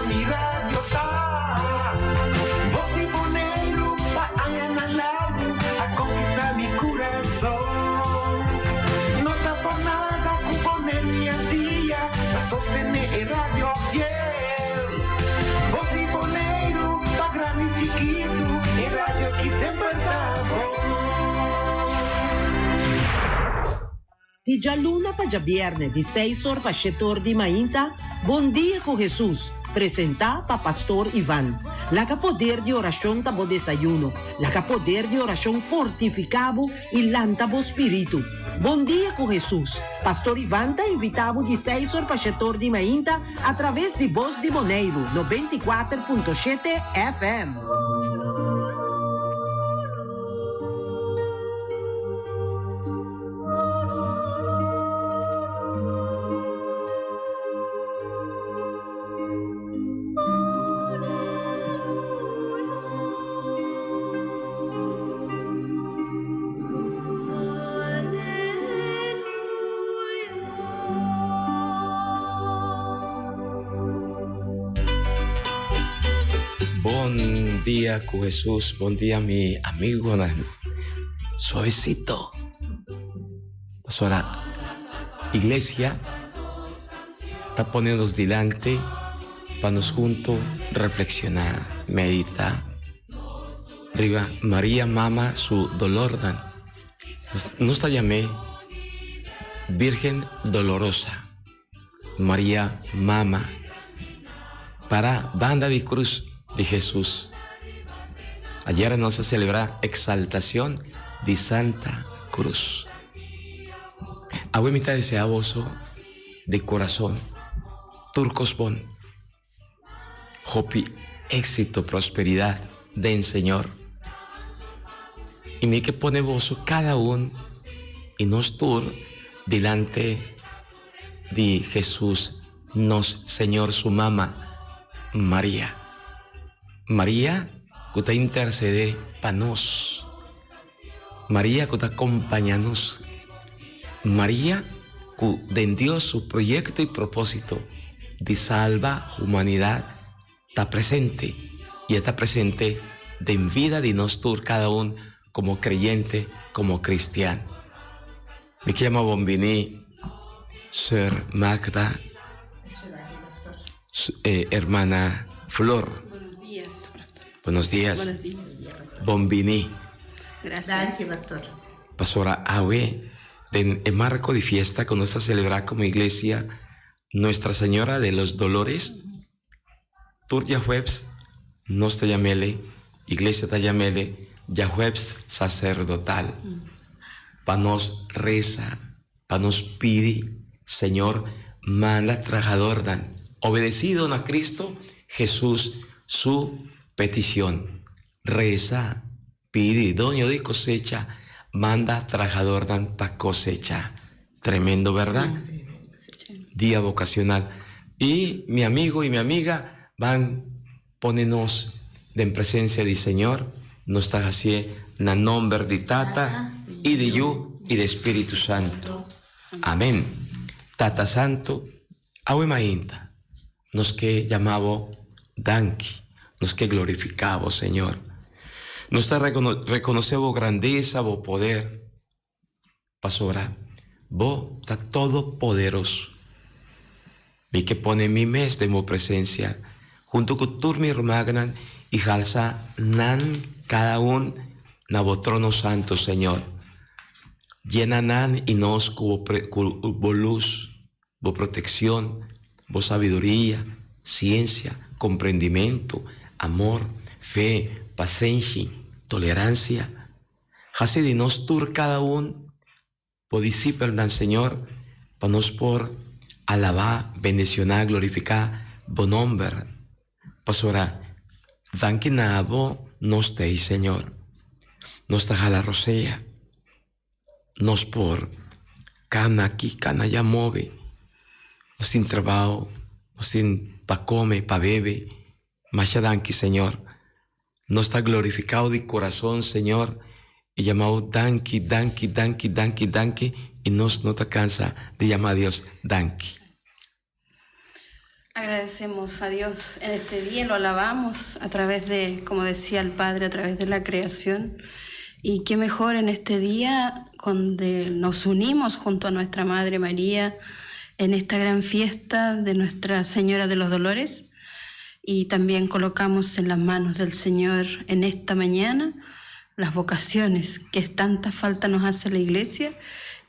mi radio ta. Bos di Boneiru pa añanan largu a konkistá mi kurason. No ta por nada ku Boneiru i Antia ta sostené e radio fiel. Bos di Boneiru pa grandi i chikitu, e radio ki semper ta bon. Di djaluna pa djabièrnè di seis or pa shete or di mainta, Bon Dia ku Hesus, presentá pa Pastor Ivan. Laga poder di orashon ta bo desayuno, laga poder di orashon fortifiká bo i lanta bo spiritu. Bon Dia ku Hesus, Pastor Ivan ta invitá bo di seis or pa shete or di mainta atraves di Bos di Boneiru 94.7 FM. Bon dia ku Hesus, bon dia mi amigonan. Suavecito. Pasobra iglesia ta pone nos dilanti pa nos hunto reflexiona, medita riba Maria Mama su dolornan. Nos ta yam'é Virgen Dolorosa. Maria Mama para banda di cruz di Jesus. Ayer nos a celebra exaltacion di Santa Cruz. Awe mi ta desea boso di corazon tur cos bon. Hopi éxito, prosperidad den Señor. Y mi ke pone boso cada un y nos tur dilante di Jesús, nos Señor, su mama, María. María ku ta intercede pa nos. María ku ta acompaña nos. María ku den Dios su proyecto y propósito di salba humanidad ta presente y e ta presente den vida di nos tur cada un como creyente, como cristian. Mi ke yama bon bini Sor Magda, hermana Flor. Buenos días, pastor. Buenos días. Buenos días. Bon bini. Gracias. Danki, pastor. Pastora, awe den e marco di fiesta cu nos ta celebra como iglesia Nuestra Señora de los Dolores, tur djahuebs nos ta yam'ele, iglesia ta yam'ele djahuebs sacerdotal, pa nos reza, pa nos pidi, Señor, manda trahadornan obedecido na Cristo Jesus su peticion. Reza, pidi, Doño di cosecha, manda trahadornan pa cosecha. Tremendo, verdad? Dia vocacional. Y mi amigo y mi amiga ban pone nos den presencia di Señor. Nos ta hacié na nomber di Tata y di Yu y di Spiritu Santo. Amén. Tata Santo, awe mainta nos ke yama bo danki, nos ke glorifica bo, Señor. Nos ta reconoce bo grandeza, bo poder. Pasobra bo ta todopoderoso. Mi ke pone mi mes den bo presensia huntu ku tur mi rumannan i halsa nan kada un na bo trono santu, Señor. Yena nan i nos ku bo lus, bo protekshon, bo sabiduria, siensia, komprendimentu, amor, fe, pasenshi, toleransia. Hasi di nos tur kada un bo disipelnan, Señor, pa nos por alabá, bendicioná, glorificá bo nomber. Pasobra danki na bo nos ta ei, Señor. Nos ta hala rosea. Nos por kana aki, kana allá move. Nos tin trabao, nos tin pa come, pa bebe. Masha danki, Señor. Nos ta glorificao di corazon, Señor, y yamao danki, danki, danki, danki, danki, y nos no ta cansa di yama Dios danki. Agradecemos a Dios en este día, lo alabamos a través de, como decía el Padre, a través de la creación. Y qué mejor en este día donde nos unimos junto a nuestra Madre María en esta gran fiesta de Nuestra Señora de los Dolores. Y también colocamos en las manos del Señor en esta mañana las vocaciones que tanta falta nos hace la Iglesia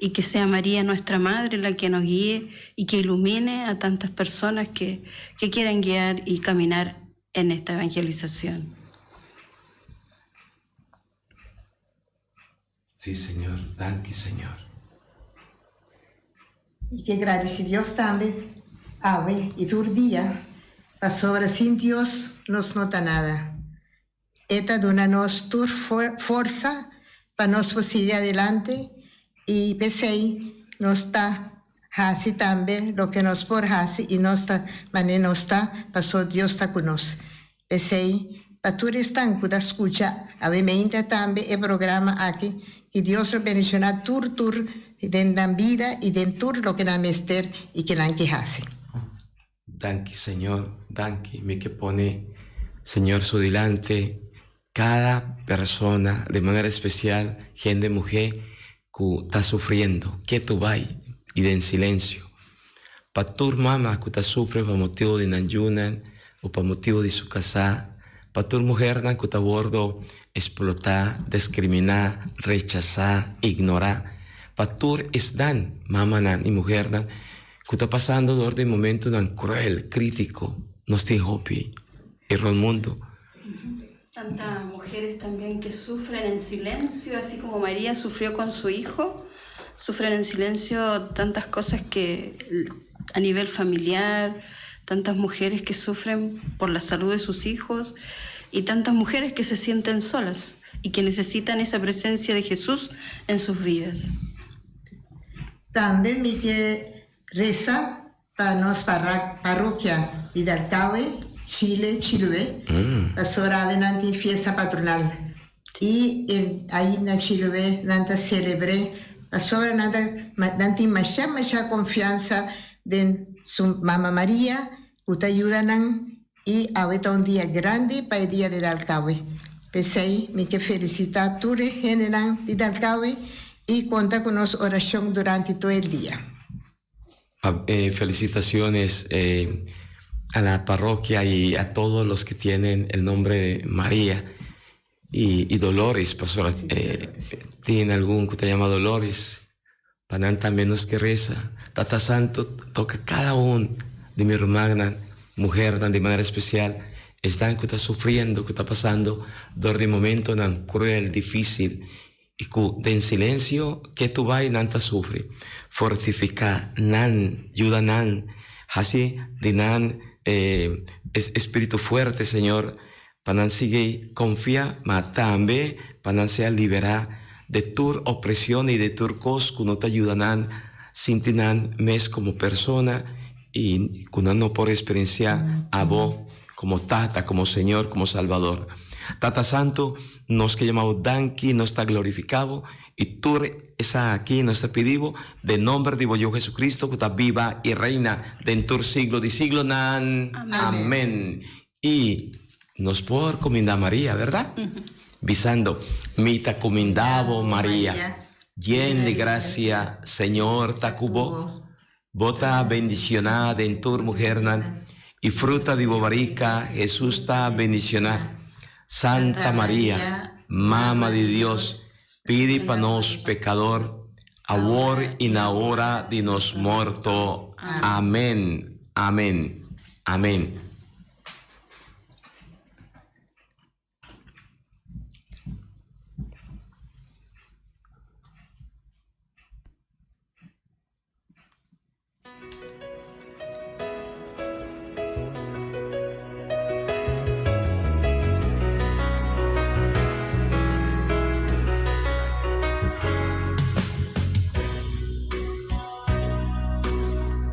y que sea María nuestra Madre la que nos guíe y que ilumine a tantas personas que, que quieran guiar y caminar en esta evangelización. Sí, Señor. Danki, Señor. Mi ke gradisí Dios tambe awe i tur dia, pasobra sin Dios nos no ta nada. E ta duna nos tur forsa pa nos por sigui adelante i p'esei nos ta hasi tambe loke nos por hasi i nos ta manera nos ta pasobra Dios ta ku nos. P'esei, pa tur esnan ku ta skucha awe meinta tambe e programa aki, ki Dios lo bendishoná tur tur den nan bida i den tur loke nan mester i ke nan ke hasi. Danki Señor, danki. Mi ke pone Señor su dilante cada persona, de manera especial hende muhé ku ta sufriendo, ketu bai i den silencio. Pa tur mama ku ta sufri pa motibu di nan yunan o pa motibu di su kasá, pa tur muhernan ku ta wordo eksplotá, diskriminá, rechasá, ignorá, pa tur esnan mamanan i muhernan ku ta pasando dor di momentunan kruel, krítiko, nos tin hopi i rònt mundu. Tantas mujeres también que sufren en silencio, así como María sufrió con su hijo, sufren en silencio tantas cosas que a nivel familiar, tantas mujeres que sufren por la salud de sus hijos y tantas mujeres que se sienten solas y que necesitan esa presencia de Jesús en sus vidas. Tambe mi ke resa Pa nos parrokia di Dalcahue, Chile, Chiloé, pasobra awe nan tin fiesta patronal i ayi na Chiloé nan ta selebr'é pasobra nan ta nan tin masha masha konfiansa den su Mama Maria ku ta yuda nan i awe ta un dia grandi pa e dia di Dalcahue. P'esei mi ke felisitá tur e hendenan di Dalcahue i konta ku nos orashon durante tur e dia. Felicitaciones a la parroquia y a todos los que tienen el nombre de María y Dolores, pastora. Tin algun ku ta yama Dolores, pa nan tambe nos ke resa. Tata Santo toka kada un di mi rumannan, muhernan di manera especial, esnan ku ta sufriendo, ku ta pasando dor di momentonan cruel, dificil. I ku den silensio ketu bai nan ta sufri. Fortifiká nan, yuda nan, hasi di nan e espíritu fuerte, Señor, pa nan sigui konfia, ma tambe pa nan sea liberá de tur opresion i de tur kos ku no ta yuda nan sinti nan mes komo persona i ku nan no por eksperensiá Abo komo Tata, komo Señor, komo Salbador. Tata Santu, Nos ke yama bo danki, nos ta glorifiká bo, i tur esaki nos ta pidi bo den nomber di bo Yu Jesucristo ku ta biba i reina den tur siglo di siglonan. Amen. I nos por kumindá Maria, bèrdat? Bisando, Mi ta kumindá bo, Maria, yen di grasia, Señor ta ku bo. Bo ta bendicioná den tur muhernan, i fruta di bo barica, Jesús, ta bendicioná. Santa Maria, Mama di Dios, pidi pa nos pecador, awor i na ora di nos morto. Amen. Amen. Amen.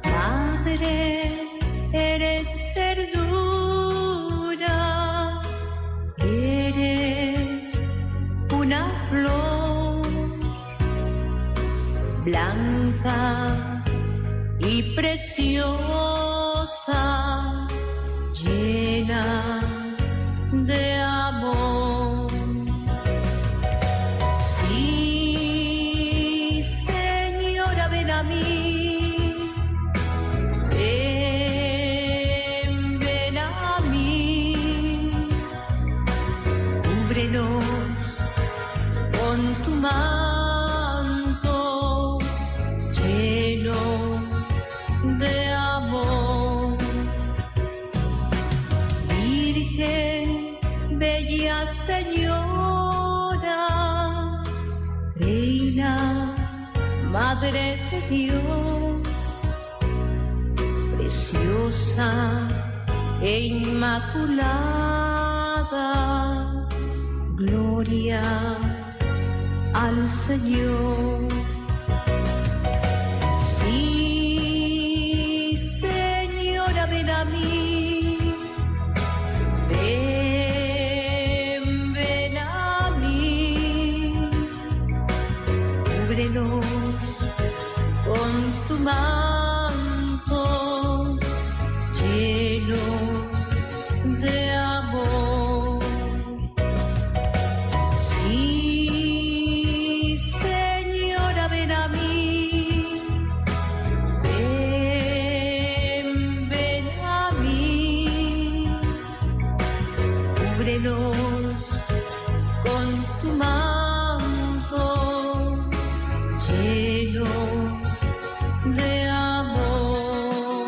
Madre, eres ternura. Bella Señora, Reina, Madre de Dios, preciosa e inmaculada, gloria al Señor. Sí, Señora, ven a mí. Ven, ven a mí. Cúbrenos con tu manto lleno de amor. Sí, Señora, ven a mí. Ven, ven a mí. Cúbrenos con tu manto lleno de amor.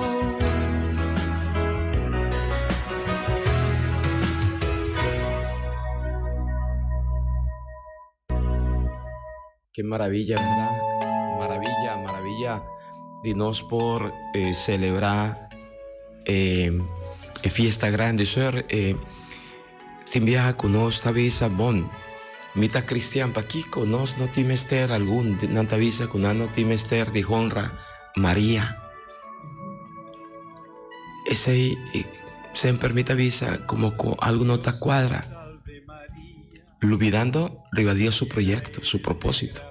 Qué maravilla, ¿verdad? Maravilla, maravilla di nos por eh, celebra eh, e fiesta grandi. Sir, eh, tin biaha ku nos ta bisa, bon, mi ta cristian, pakiko nos no tin mester, algun nan ta bisa ku nan no tin mester di honra Maria. Esei semper mi ta bisa como ku algo no ta cuadra. Lubidando riba Dios su proyecto, su propósito.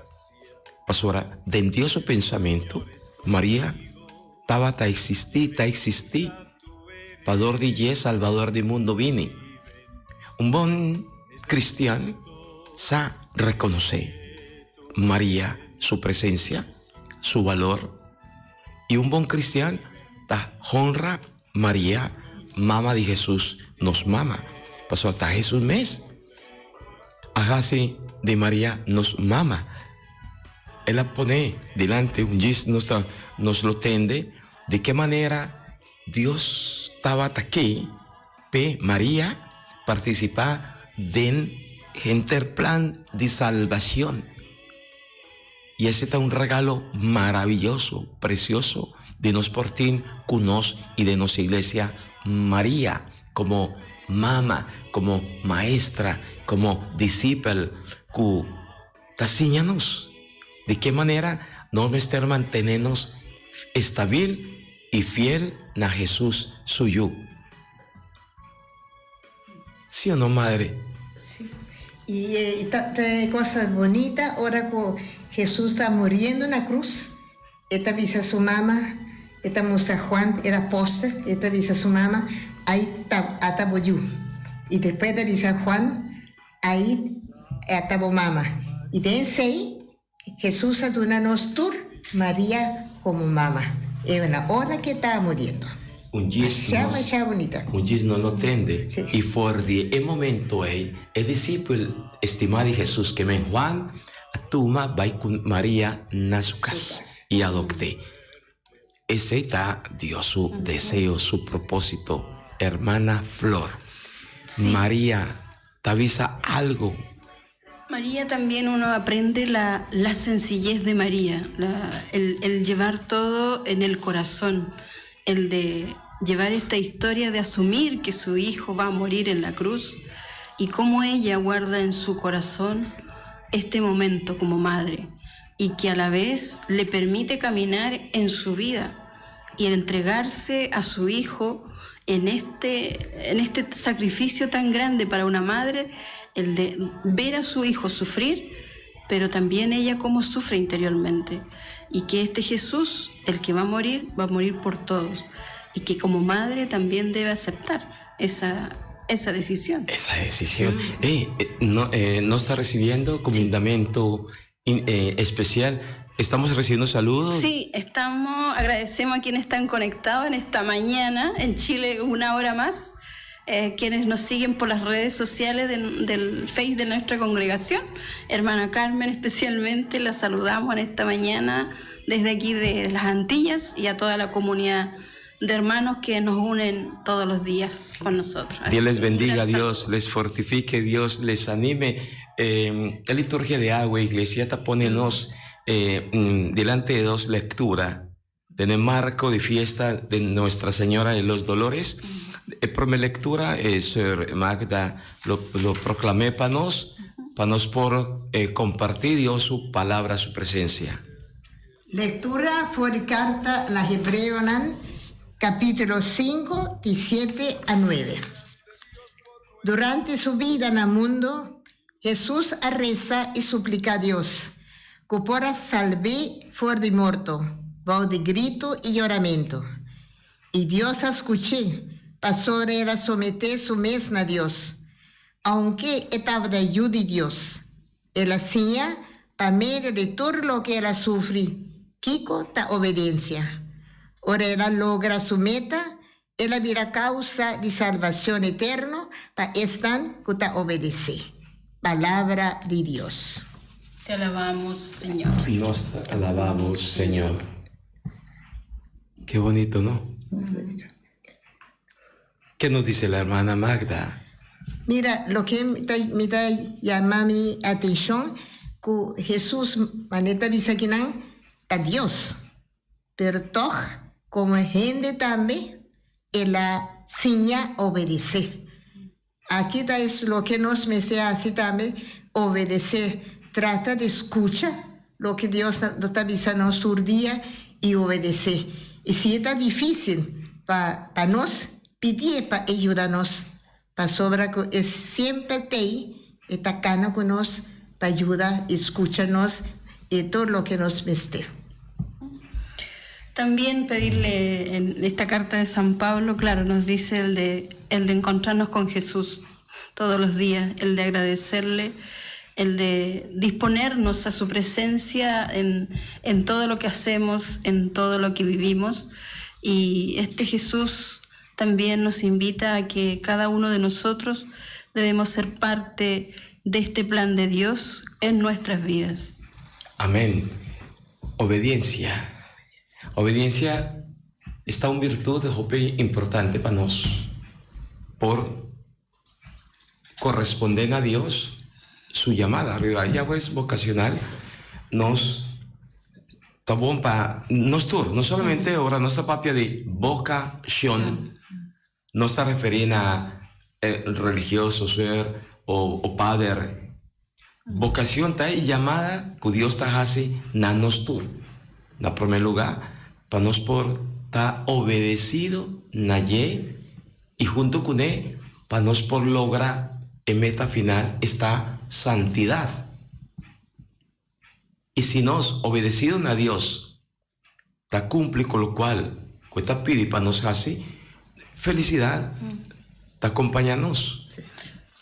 Pasobra den Dios su pensamiento, Maria tabata existí, ta existí, pa dor di dje Salbador di mundo bini. Un bon cristian sa reconoce Maria su presencia, su balor, y un bon cristian ta honra Maria, mama di Jesus, nos mama, pasobra ta Jesus mes a hasi di Maria nos mama. El a pone dilanti un djis nos ta nos lo tende di ke manera Dios tabata ke p'e Maria partisipá den henter plan di salbacion. Y ese ta un regalo maravilloso, precioso di nos por tin cu nos y den nos iglesia Maria como mama, como maestra, como discipel cu ta siña nos di ke manera nos mester mantene nos estabil y fiel na Jesus su Yu. Sí o no, madre? Sí. Y eh, ta, ta cosa bonita ora cu Jesús ta muriendo na cruz, e ta bisa su mama, e ta mustra Juan, era apóstol, e ta bisa su mama, ay ta ata bo yu. Y despues ta bisa Juan, ay ata bo mama. Y den esey Jesús a duna nos tur Maria como mama e na ora ke ta muriendo. Un djis Masha nos masha bunita. un djis no lo tende. Sí. I for di e momento ei e disipel estimá di Jesús ke men Juan a tuma bai ku Maria na su Su kas kas. i adopt'é. Esei ta Dios su deseo, su propósito. Hermana Flor, Sí. Maria ta bisa algo. María también uno aprende la, la sencillez de María, la, el, el llevar todo en el corazón, el de llevar esta historia de asumir que su hijo va a morir en la cruz y cómo ella guarda en su corazón este momento como madre y que a la vez le permite caminar en su vida y el entregarse a su hijo en este, en este sacrificio tan grande para una madre, el de ver a su hijo sufrir, pero también ella cómo sufre interiormente. Y que este Jesús, el que va a morir, va a morir por todos. Y que como madre también debe aceptar esa, esa decisión. Esa decisión. Ey, no, no está recibiendo comendamiento especial. Estamos recibiendo saludos. Sí, estamos, agradecemos a quienes están conectados en esta mañana, en Chile una hora más, quienes nos siguen por las redes sociales del Face de nuestra congregación. Hermana Carmen especialmente, la saludamos en esta mañana desde aquí de las Antillas y a toda la comunidad de hermanos que nos unen todos los días con nosotros. Dios les bendiga, Dios les fortifique, Dios les anime. Eh, la liturgia de awe, iglesia, ta pone nos eh, delante de dos lecturas. En el marco de fiesta de Nuestra Señora de los Dolores. Eh, por mi lectura, eh, Sor Magda lo, lo proclamé para nos, pa nos por eh, compartir Dios su palabra, su presencia. Lectura for di Carta na Hebreonan, capítulo 5, di 7 a 9. Durante su bida na mundo, Hesus a resa i supliká Dios ku por a salb'é for di morto bou di gritu i yoramentu. I Dios a skuch'é, pasobra el a someté su mes na Dios. Ounke e tabata Yu di Dios, el a siña pa medio di tur loke el a sufri kiko ta obedensia. Ora el a logra su meta, El a bira causa di salvacion eterno pa esnan cu ta obedece. Palabra di Dios. Te alabamos, Señor. Nos ta alabamos, Señor. Qué bonito, no? Qué nos dice la hermana Magda? Mira, loke mi ta yama mi atencion cu Jesus manera ta bisa kinan ta Dios. Pero tog, komo hende tambe, el a siña obedesé. Aki ta es loke nos mester hasi tambe, obedesé. Trata di skucha loke Dios ta bisa nos tur dia i obedesé. I si e ta difísil pa pa nos, pidié pa e yuda nos, pasobra ku e semper t'ei, e ta kana ku nos pa yuda i skucha nos i tur loke nos mester. También pedirle en esta carta de San Pablo, claro, nos dice el de, el de encontrarnos con Jesús todos los días, el de agradecerle, el de disponernos a su presencia en, en todo lo que hacemos, en todo lo que vivimos. Y este Jesús también nos invita a que cada uno de nosotros debemos ser parte de este plan de Dios en nuestras vidas. Amén. Obediencia. Obediencia esta un virtud hopi importante pa nos por corresponde na Dios su llamada. Riba Yahweh vocacional nos ta bon pa nos tur, no solamente ora nos ta papia di vocacion, nos ta referi na religioso, suer o pader. Vocacion ta e llamada cu Dios ta haci na nos tur. Na prome lugar, pa nos por ta obedecido na dje y hunto cune pa nos por logra e meta final, esta santidad. Y si nos, obedecido na Dios, ta cumpli cu locual cu e ta pidi pa nos haci, felicidad ta acompaña nos.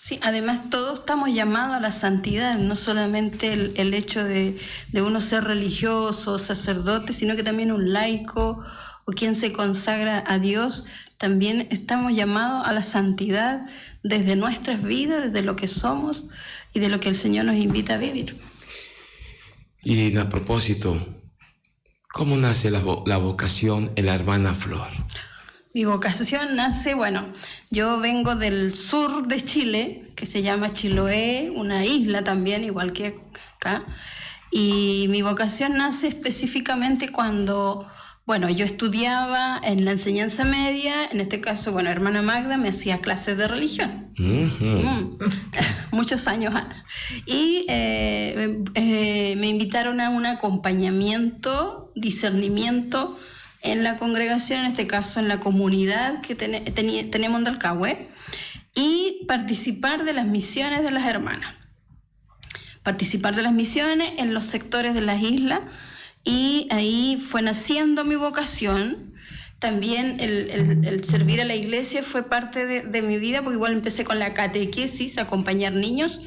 Sí, además todos estamos llamados a la santidad, no solamente el, el hecho de, de uno ser religioso, sacerdote, sino que también un laico o quien se consagra a Dios, también estamos llamados a la santidad desde nuestras vidas, desde lo que somos y de lo que el Señor nos invita a vivir. Y a propósito, ¿cómo nace la, la vocación en la hermana Flor? Mi vocación nace, bueno, yo vengo del sur de Chile, que se llama Chiloé, una isla también, igual que acá. Y mi vocación nace específicamente cuando, bueno, yo estudiaba en la enseñanza media, en este caso, bueno, hermana Magda me hacía clases de religión. Muchos años. Y eh, eh, me invitaron a un acompañamiento, discernimiento en la congregación, en este caso en la comunidad que tenemos en Dalcahue, y participar de las misiones de las hermanas. Participar de las misiones en los sectores de las islas, y ahí fue naciendo mi vocación. También el, el, servir a la iglesia fue parte de, de mi vida, porque igual empecé con la catequesis, acompañar niños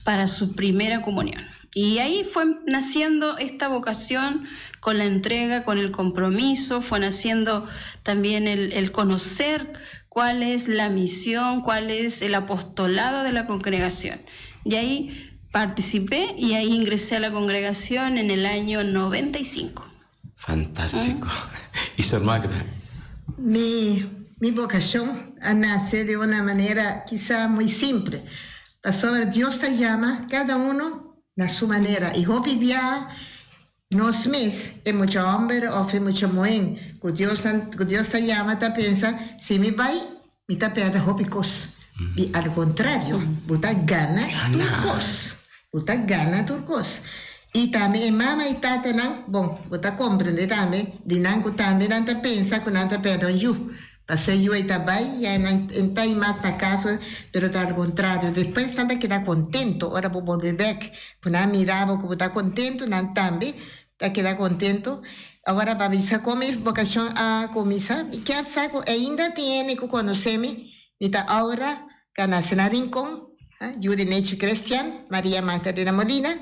para su primera comunión. Y ahí fue naciendo esta vocación con la entrega, con el compromiso, fue naciendo también el, el conocer cuál es la misión, cuál es el apostolado de la congregación. Y ahí participé y ahí ingresé a la congregación en el año 95. Fantástico. ¿Y Sor Magda? Mi, mi vocacion a nace de una manera quizá muy simple. Pasobra Dios ta yama cada uno na su manera y hopi bia nos mes, e mucha homber of e mucha muhen cu Dios cu Dios ta yama ta pensa, si mi bay mi ta perde hopi cos. Y al contrario, bo ta gana tur cos. Bo ta gana tur cos. Y tambe e mama y tatanan, bon, bo ta comprende tambe di nan cu tambe nan ta pensa cu nan ta perde un yu. Paso e yu ei ta bai, ya nan e ta i mas na cas, pero ta al contrario. Despues nan ta keda contento ora bo bolbe bek, cu nan mira bo cu bo ta contento, nan tambe ta keda contento. Awor pa bisa con mi vocacion a cuminsa, mi kier sa cu ainda tin hende cu conoce mi, mi ta Aura cu a nace na Rincon, yu di Nechi Crestian, Maria Magdalena Molina,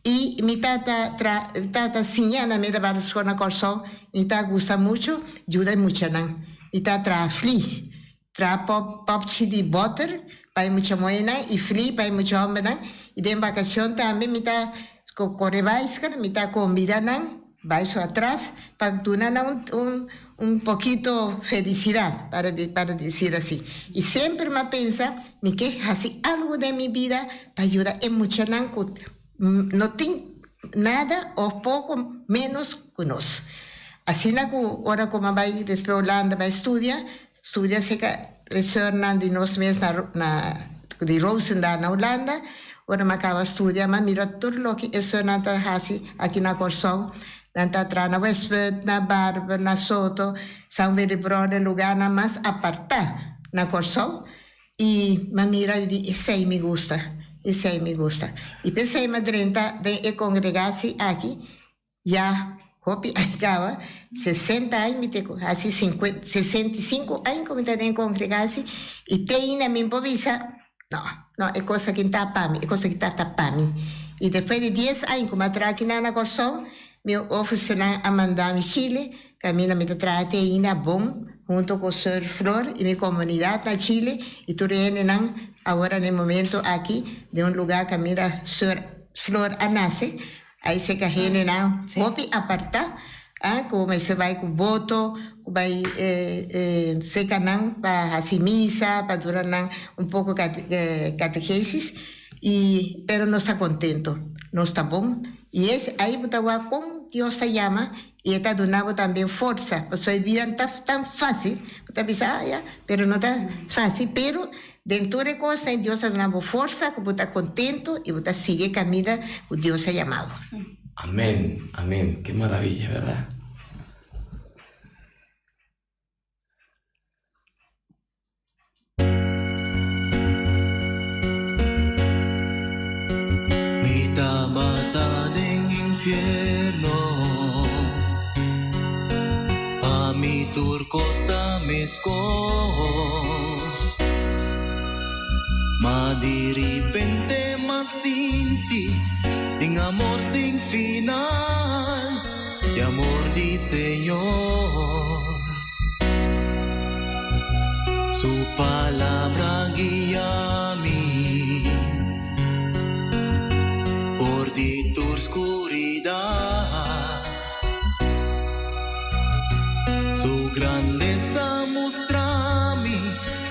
y mi tata tra tata siña na middelbare school na Corsou, mi ta gusta mucho yuda e muchanan, mi ta traha fli, traha pop popchi di boter pa e mucha muhernan y fli pa e mucha hombernan, y den vacacion tambe mi ta core baiskel, mi ta combida nan. Bai su atras pa duna nan un un un pokito felicidad, para para decir asi. Y semper m'a pensa, mi ke haci algo den mi bida pa yuda e muchanan cu no tin nada of poco menos cu nos. Asina cu ora cu m'a bai despues Holanda bai studia, studia cerca e soeurnan di nos mes na na di Roosendaal na Holanda, ora m'a caba studia m'a mira tur loke e soeurnan ta haci aki na Corsou, nan ta traha na Westpunt, na Barber, na Soto, San Willibrord, e lugarnan mas aparta na Corsou, y m'a mira y di esey mi gusta, esey mi gusta. Y p'esey m'a drenta den e congregatie aki. Ya hopi aña caba, 60 aña mi te cu haci 65 aña cu mi ta den congregatie y te ainda mi por bisa, no, no, e cos aki ta pa mi, e cos aki ta ta pa mi. Y despues di dies aña cu mi a traha aki na Corsou, mi oficenan a manda mi Chile, caminda mi ta traha te ainda bon hunto cu Soeur Flor y mi comunidad na Chile y tur e hendenan awor na e momento aki den un lugar caminda Soeur Flor a nace. Ai seka hendenan hopi apartá, a ku mester bai ku boto, ku bai seka nan pa hasi misa, pa dura nan un poko kategesis, i pero nos ta kontento, nos ta bon, i es ai bo ta wak kon Dios ta yama i e ta duna bo tambe forsa, pasobra e bida no ta tan fásil, bo ta bisa ah ya, pero no ta fásil, pero Den tur e kosnan Dios a duna bo forsa ku bo ta kontentu i bo ta sigui e kaminda ku Dios a yama bo. Amen, amen, ke maravilla, bèrdat? Mi tabata den infierno, pa mi tur kos ta meskos. Ma di ripente m'a sinti un amor sin final, e amor di Señor. Su palabra guia mi for di tur scuridad. Su grandeza mustra mi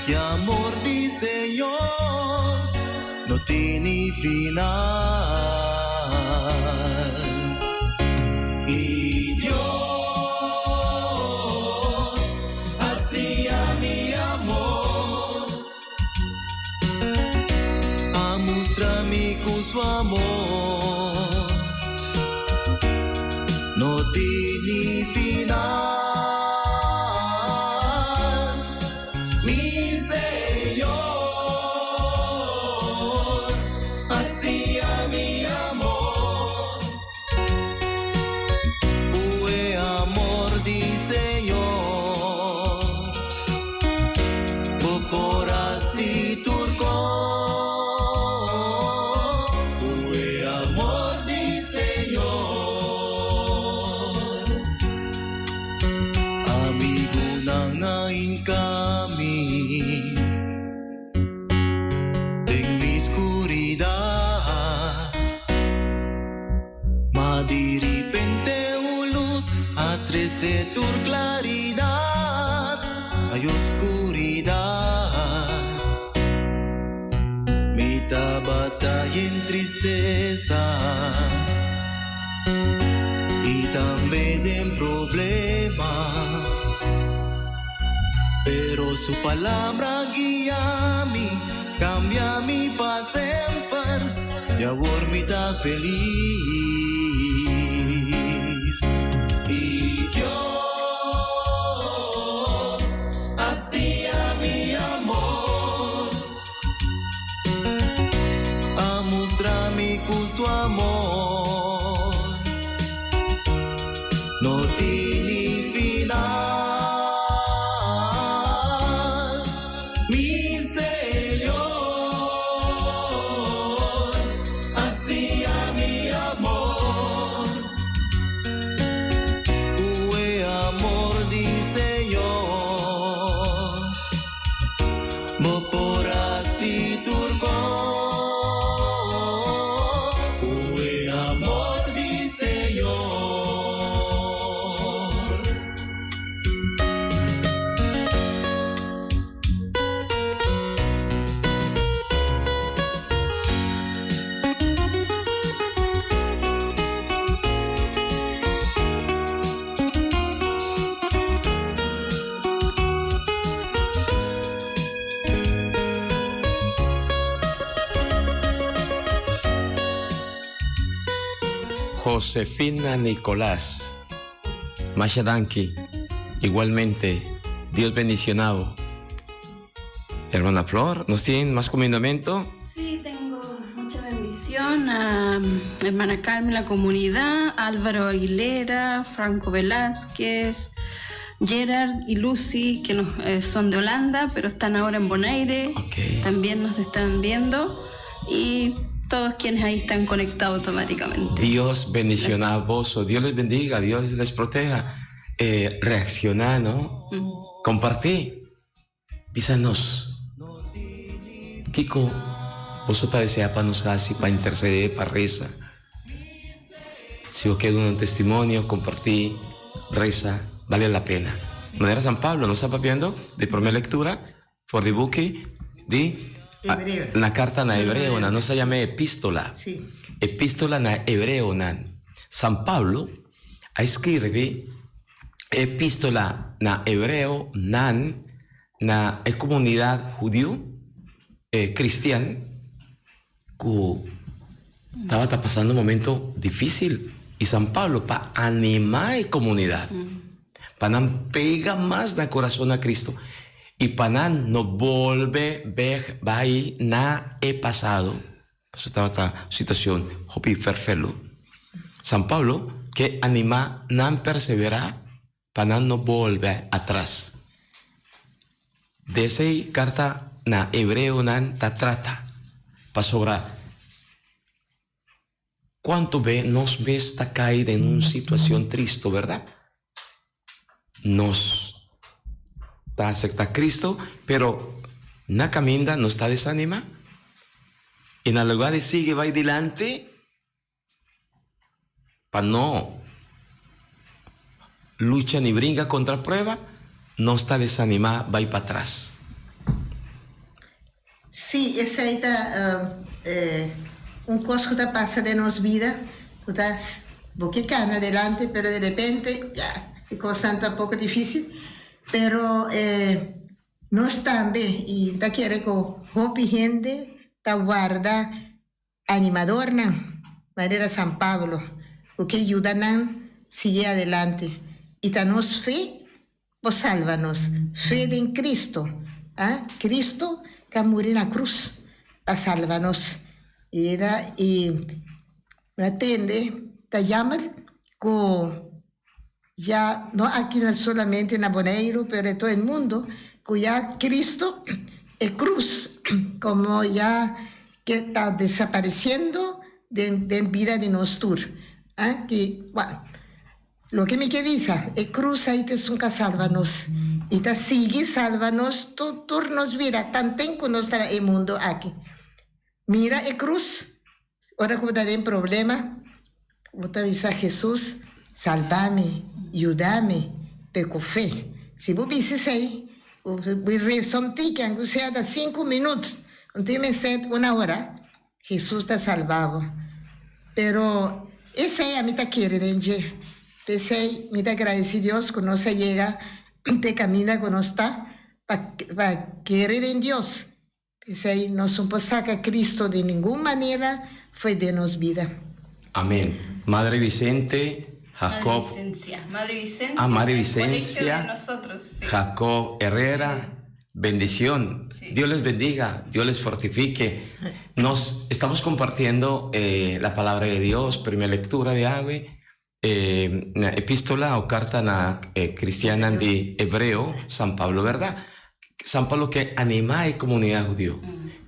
e amor di Señor no tini final. Y Dios hacia mi amor, a mustra mi cu su amor no tini final. Mi Señor hacia mi amor, cu e amor di Señor bo por haci tur cos, cu e amor di Señor. Amigunan a hinca mi den mi scuridad, ma di ripente un luz a trece tur claridad. tambe den problema. Pero su palabra guia mi, cambia mi pa semper, y awor mi ta feliz. Y Dios hacia mi amor, a mustra mi cu su amor no tiene final. Mi Señor, hacia mi amor, Ue amor di Señor, bo por haci tur cos. Ue amor di Señor. Josefina Nicolás. Masha danki. Igualmente, Dios bendicionado. Hermana Flor, ¿nos tienen más comendamiento? Sí, tengo mucha bendición a hermana Carmen, la comunidad, Álvaro Aguilera, Franco Velázquez, Gerard y Lucy, que son de Holanda, pero están ahora en Bonaire. También nos están viendo. Y todos quienes ahí están conectados automáticamente. Dios bendiciona a vos, Dios les bendiga, Dios les proteja. Reacciona, ¿no? Compartí. Písanos. Kiko, vos ta desea pa nos hasi, pa interceder, pa reza. Si vos querés un testimonio, compartí, reza, vale la pena. Manera San Pablo, ¿no está papiando? De primera lectura, por de buque, de Hebreo. La carta na hebreo, na, no se llama epístola. Sí. Epístola na hebreo, na. San Pablo a escribe epístola na hebreo, nan, na e comunidad judío cristian, que estaba ta pasando un momento difícil. Y San Pablo, pa animar a comunidad, pa nan pega más na corazón a Cristo, y pa nan no volve ver vai na e pasado. Eso estaba esta situación, hopi ferfelo. San Pablo, que anima nan perseverar, pa nan no volve atrás. De esa carta na hebreo nan ta trata, pa sobra. ¿Cuánto ve nos ve esta caída en una situación triste, verdad? Nos ta acepta Cristo, pero na caminda no está desanima. En el lugar de sigue va adelante pa no lucha ni brinca contra prueba, no está desanimada, va pa atrás. Sí, esa ahí está un cosa que pasa de nos vida, tú estás boquecando adelante, pero de repente, ya, es cosa un poco difícil, pero no está bien, y te quiere que hopi gente te guarda animador, na, manera San Pablo, porque ayuda nan sigue adelante. Y danos fe, pues sálvanos. Fe en Cristo. ¿Ah? Cristo que murió en la cruz, a sálvanos. Y era, y me atiende, te llaman con ya, no aquí no solamente en Bonaire, pero en todo el mundo, que ya Cristo es cruz, como ya que está desapareciendo de vida de nosotros. ¿Ah? Que, bueno, lo que me queda es cruz ahí te es un sálvanos. Y te sigue sálvanos, tú nos mira, tan tengo no está el mundo aquí. Mira el cruz, ahora como te den problema, vos te dices a Jesús, sálvame, ayúdame, peco fe. Si vos dices ahí, vos rezas que aunque sea de 5 minutos, un tiene sed una hora, Jesús te salvaba. Pero ese a mí te quiere, Benji. P'esei mi ta gradisí Dios ku nos a yega te kaminda ku nos ta pa pa kere den Dios. P'esei nos no por saka Cristo di ningun manera fo'i den nos bida. Amén. Madre Vicente, Jacob. Madre Vicencia. Madre Vicencia. Ah, Madre del colegio Vicencia. de nosotros, sí. Jacob Herrera, bendición. Sí. Dios les bendiga, Dios les fortifique. Nos estamos compartiendo eh, la palabra de Dios, primera lectura de Ave, eh, na epístola o carta na eh, cristiana de Hebreo, San Pablo, ¿verdad? San Pablo ke animá e komunidat hudiu,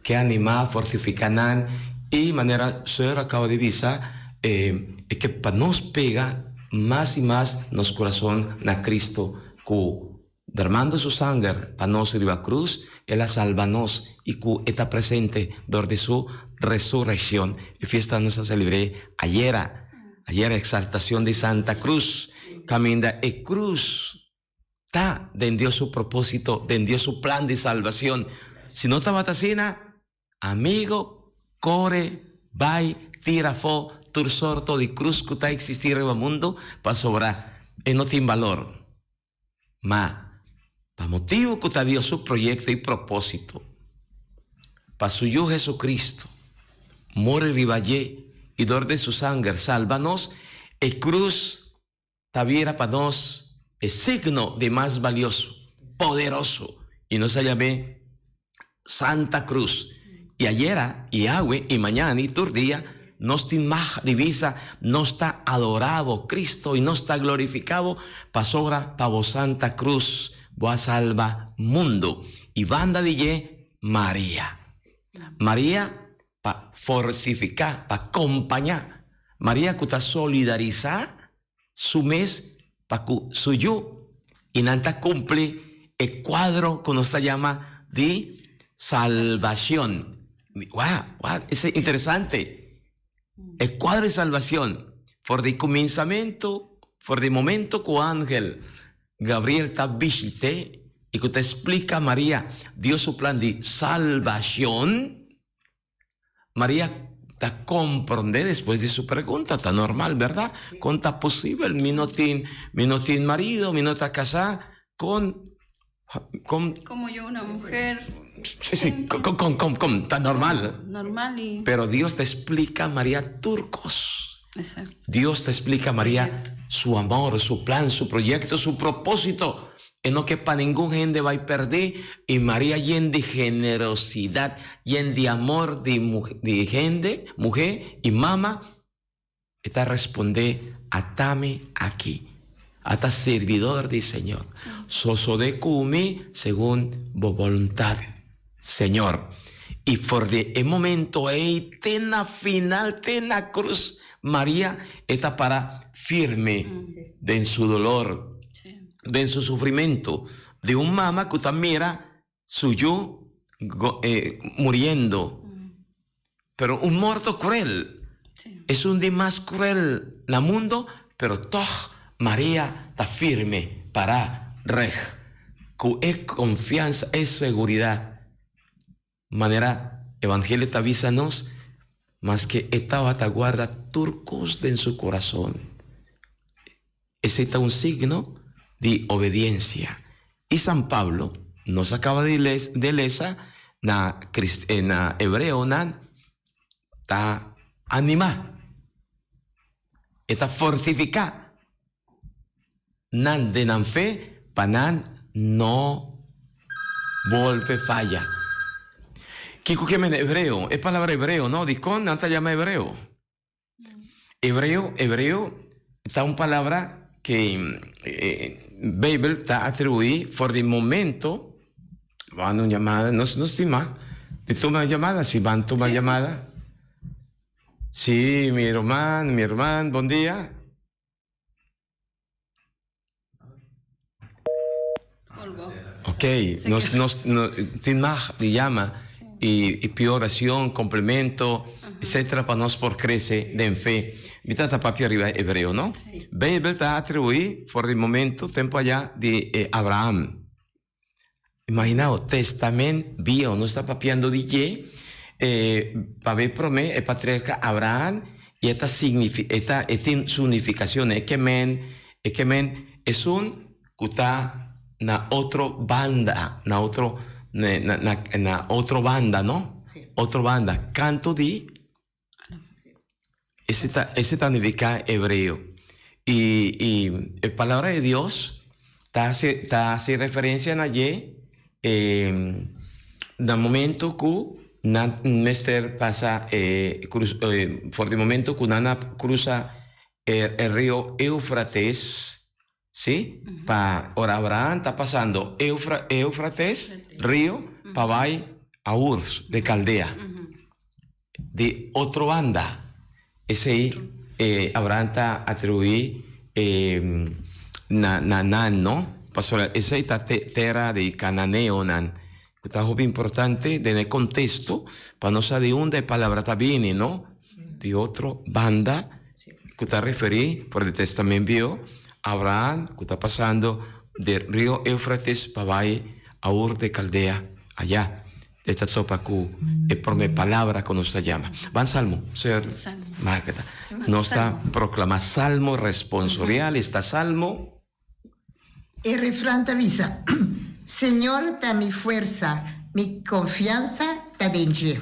ke animá, fortifiká nan i manera Seur a kaba di bisa e ke pa nos pega mas i mas nos kurason na Cristo ku dermando su sanger pa nos riba krus el a salba nos i ku e ta presente dor di su resurekshon. E fiesta nos a selebr'é ayera, ayera eksaltashon di Santa Cruz, kaminda e krus Ta den Dios su propósito, den Dios su plan di salbacion. Si no tabata asina, amigo, core, bay, tira afó tur sorto di cruz cu ta existi riba mundo, pasobra e no tin balor. Ma, pa motibo cu ta Dios su proyecto y propósito, pa su Yu Jesucristo muri riba dje y dor di su sanger salba nos, e cruz Ta bira pa nos e signo di mas balioso, poderoso, i nos a yam'é Santa Cruz. I ayera, i awe, i mañana, i tur dia, nos tin mag di bisa, Nos ta adorá bo, Cristo, i nos ta glorifiká bo, pasobra pa bo Santa Cruz bo a salba mundu. I banda di dje, Maria. Maria pa fortifiká, pa kompañá. Maria ku ta solidarisá su mes pa ku su yu i nan ta kumpli e kuadro ku nos ta yama di salbashon. Wou, wou, esei interesante. E kuadro di salbashon for di kuminsamentu, for di momento ku angel Gabriel ta bishit'é i ku ta splika Maria Dios su plan di salbashon. Maria ta komprondé despues di su pregunta, ta normal, bèrdat? Kon ta posibel? Mi no tin, mi no tin marido, mi no ta kasá, kon, kon. Como yo una mujer. Sí, sí, kon, kon, kon, kon, ta normal. Normal i. Pero Dios ta splika Maria tur kos. Exacto. Dios ta splika Maria su amor, su plan, su proyecto, su propósito. E no ke pa ningun hende bai perdí i Maria yen di generosidad, yen di amor di di hende, muhé i mama, e ta respondé, Atami aki, ata sirbidor di Señor. Sosodé ku mi segun bo boluntad, Señor. I for di e momento ei te na final, te na cruz, Maria e ta para firme den su dolor, den su sufrimento, di un mama cu ta mira su yu muriendo. Pero un morto cruel, esun di mas cruel na mundo, pero tog Maria ta firme, para reg, cu e confiansa, e seguridad, manera Evangelio ta bisa nos, maske e tabata guarda tur cos den su corazon. Esei ta un signo di obediencia. I San Pablo nos a caba di de lesa na na Hebreonan ta anima, e ta fortifica nan den nan fe pa nan no bolbe faya. Kico ke mende Hebreo? E palabra Hebreo no, dicon nan ta yama Hebreo? Hebreo, hebreo ta un palabra ke Beibel ta atribuí for di momento ban un yamada, nos nos tin mas di tuma yamada, si ban tuma yamada. Si mi ruman, mi herman, bon dia. Ok, nos, nos, no, tin mag di yama y, y pidi oracion, complemento, etcétera, pa nos por crece den fe. Mi tata papia riba hebreo, no? Bijbel ta atribuí for di momento, tempo allá, di eh, Abraham. Imaginao, Testament Bieu, nos ta papiando di dje, e pabia prome e patriarca Abraham, y e ta signifi, e ta, e tin su nificacion, e ke men. E ke men esun ku ta na otro banda, na otro na na na otro banda, no? Otro banda, kantu di Ese ta ese ta nifiká hebreo. I i e palabra di Dios ta hasi ta hasi referensia na dje na momento ku nan mester pasa e krus for di momento ku nan a krusa e rio Eufrates, si, pa ora Abraham ta pasando Eufra Eufrates rio pa bai a Ur de Kaldea. Di otro banda, esei e Abraham ta atribuí e na na nan, no? Pasobra esei ta tera di kananeonan, ku ta hopi importante den e kontesto pa nos sa di unda e palabra ta bini, no? Di otro banda, ku ta referí for di Testament Bieu, Abraham ku ta pasando di rio Eufrates pa bai a Ur de Kaldea, ayá. E ta topa ku e promé palabra ku nos ta yama. Ban Salmo, señor Magda. Nos ta proklamá Salmo responsorial, esta Salmo. E refran ta bisa, Señor ta mi fuersa, mi konfiansa ta den dje.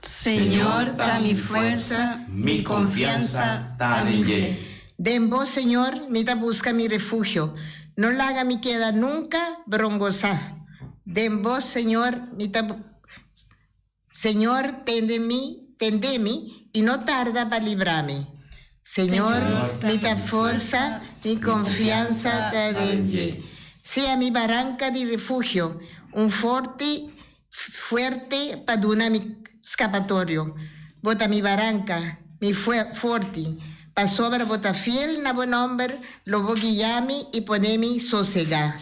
Señor ta mi fuersa, mi konfiansa ta den dje. Den bo, Señor, mi ta buska mi refugio, no laga mi keda nunka brongosá. Den bo, Señor, mi ta Señor, tende mi, tende mi, i no tarda pa libra mi. Señor, mi ta forsa, mi konfiansa ta den dje. Sea mi baranka di refugio, un forti fuerte pa duna mi skapatorio. Bo ta mi baranka, mi forti, pasobra bo ta fiel na bo nòmber, lo bo guia mi i pone mi sosegá.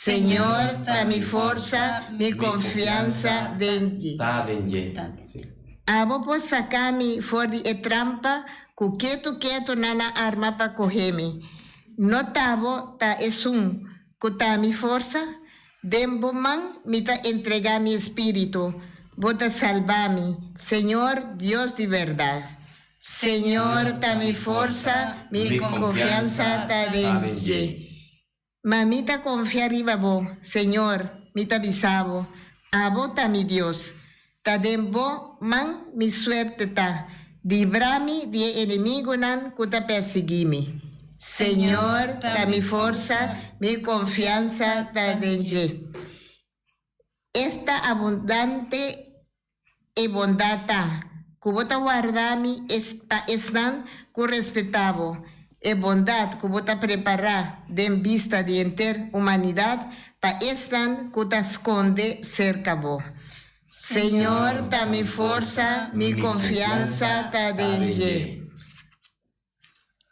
Señor ta mi forsa, mi konfiansa den dje. Abo por saka mi for di e trampa ku ketu ketu nan a arma pa kohe mi. No ta bo ta esun ku ta mi forsa? Den bo man mi ta entregá mi espíritu. Bo ta salba mi, Señor, Dios di bèrdat. Señor ta mi forsa, mi konfiansa ta den dje. Ma mi ta konfia riba bo, Señor, mi ta bisa bo, Abo ta mi Dios. Ta den bo man mi suerte ta, libra mi di e enemigunan ku ta persiguí mi. Señor ta mi forsa, mi konfiansa ta den dje. Esta abundante e bondat ta, ku bo ta warda mi pa esnan ku respetá bo, e bondat ku bo ta prepará den bista di henter humanidat pa esnan ku ta skonde serka bo. Señor ta mi forsa, mi konfiansa ta den dje.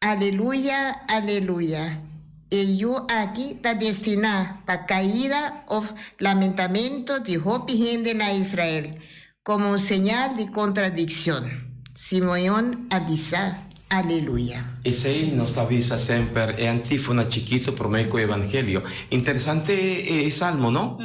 Aleluya, aleluya. E yu aki ta destiná pa kaida òf lamentamentu di hopi hende na Israel, komo un señal di kontradikshon. Simeon a bisa, Aleluya. Esei nos ta bisa semper e antífona chikitu promé ku evangelio. Interesante e salmo, no?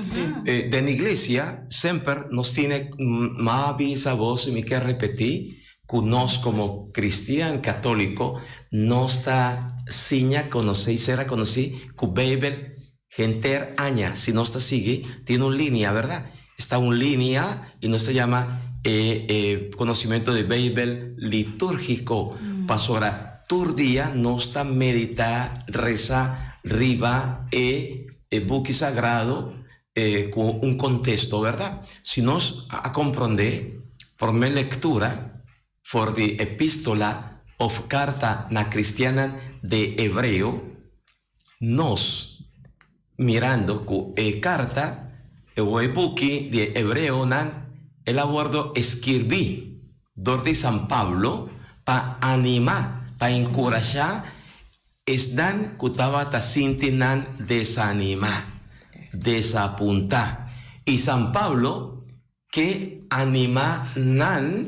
Den iglesia semper nos tine, m'a bisa bo si mi ke repetí, Ku nos komo kristian katóliko nos ta siña konosé i ser rekonosí ku Beibel henter aña si nos ta sigui tin un linia, bèrdat? Esta un linia i nos ta yama e e konosimentu di Beibel litúrgiko pasobra tur dia nos ta meditá, resa riba e e buki sagrado Ku un kontesto, bèrdat? Si nos a komprondé promé lektura for di epístola òf karta na kristiannan de Hebreo, nos mirando ku e karta o e buki di e hebreonan el a wòrdu skirbí dor di San Pablo pa animá, pa enkurashá Esnan ku tabata sinti nan desanimá, desapuntá, i San Pablo ke animá nan